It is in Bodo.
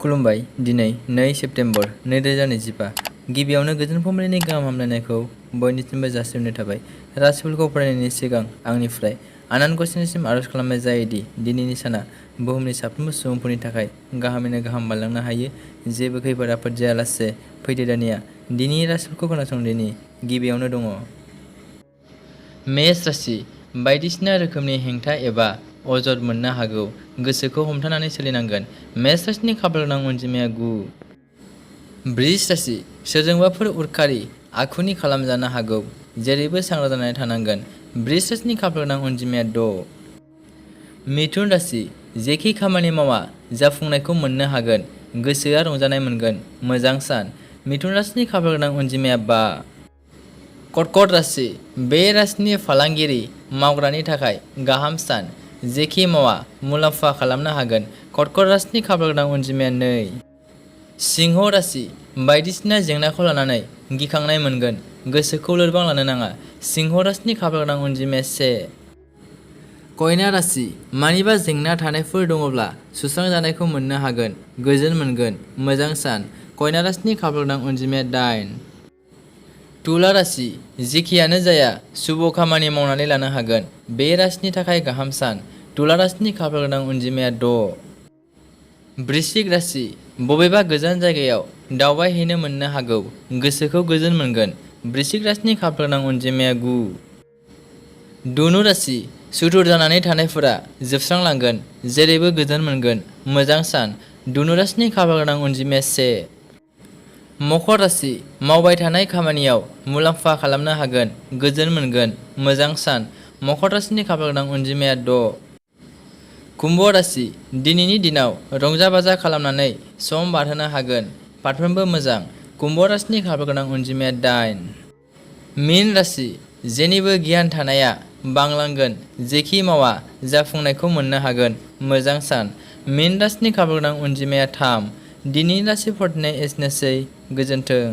खुलुमबाय। दिनै 2 सेप्तेम्बर 2025। गिबियावनो गोजोन फुंबिलिनि गाहाम हामलायनायखौ बयनिसिमबो जासिहरनाय थाबाय। राशिफोरखौ फरायनायनि सिगां आंनिफ्राय आनान गसाइनिसिम आरज खालामनाय जायोदि दिनैनि साना बुहुमनि साफ्रोमबो सुबुंफोरनि थाखाय गाहामैनो गाहाम बारलांनो हायो। जेबो खैफोद आफोद जायालासे फैदो दानिया दिनैनि राशिफोरखौ खोनासंदिनि। गिबियावनो दङ मेष राशि। बायदिसिना रोखोमनि हेंथा एबा अजद मोननो हागौ। गोसोखौ हमथानानै सोलिनांगोन। मेष राशिनि खाफालगोनां अनजिमाया 9। बृष राशि। सोरजोंबाफोर उरखारि आखुनि खालामजानो हागौ। जेरैबो सांग्रां जानानै थानांगोन। बृष राशिनि खाफालगोनां अनजिमाया 6। मिथुन राशि। जेखि खामानि मावा जाफुंनायखौ मोननो हागोन। गोसोआ रंजानाय मोनगोन। मोजां सान। मिथुन राशिनि खाफालगोनां अनजिमाया 5। कर्कट राशि। बे राशिनि फालांगिरि मावग्रानि थाखाय गाहाम सान। जेखि मावा मुलाम्फा खालामनो हागोन। कर्कट राशिनि खाफालगोनां अनजिमाया 2। सिंह राशि। बायदिसिना जेंनाखौ लानानै गिखांनाय मोनगोन। गोसोखौ लोरबां लानो नाङा। सिंह राशिनि खाफालगोनां अनजिमाया 1। कन्या राशि। मानिबा जेंना थानायफोर दङब्ला सुस्रांजानायखौ मोननो हागोन। गोजोन मोनगोन। मोजां सान। कन्या राशिनि खाफालगोनां अनजिमाया 8। तुला राशि। जेखियानो जाया शुभ खामानि मावनानै लानो हागोन। बे राशिनि थाखाय गाहाम सान। तुला राशिनि खाफालगोनां अनजिमाया 6। वृश्चिक राशि। बबेबा गोजान जायगायाव दावबायहैनो मोननो हागौ। गोसोखौ गोजोन मोनगोन। वृश्चिक राशिनि खाफालगोनां अनजिमाया 9। धनु राशि। सुथुर जानानै थानायफोरा जोबस्रांलांगोन। जेरैबो गोजोन मोनगोन। मोजां सान। धनु राशिनि खाफालगोनां अनजिमाया 1। मकर राशि। मावबाय थानाय खामानियाव मुलाम्फा खालामनो हागोन। गोजोन मोनगोन। मोजां सान। मकर राशिनि खाफालगोनां अनजिमाया 6। कुम्भ राशि। दिनैनि दिनाव रंजा बाजा खालामनानै सम बारहोनो हागोन। फारफ्रोमबो मोजां। कुम्भ राशिनि खाफालगोनां अनजिमाया 8। मीन राशि। जेनिबो गियान थानाया बांलांगोन। जेखि मावा जाफुंनायखौ मोननो हागोन। मोजां सान। मीन राशिनि खाफालगोनां अनजिमाया 3। दिनैनि राशि फरायनाया एसेनोसै। गोजोन्थों।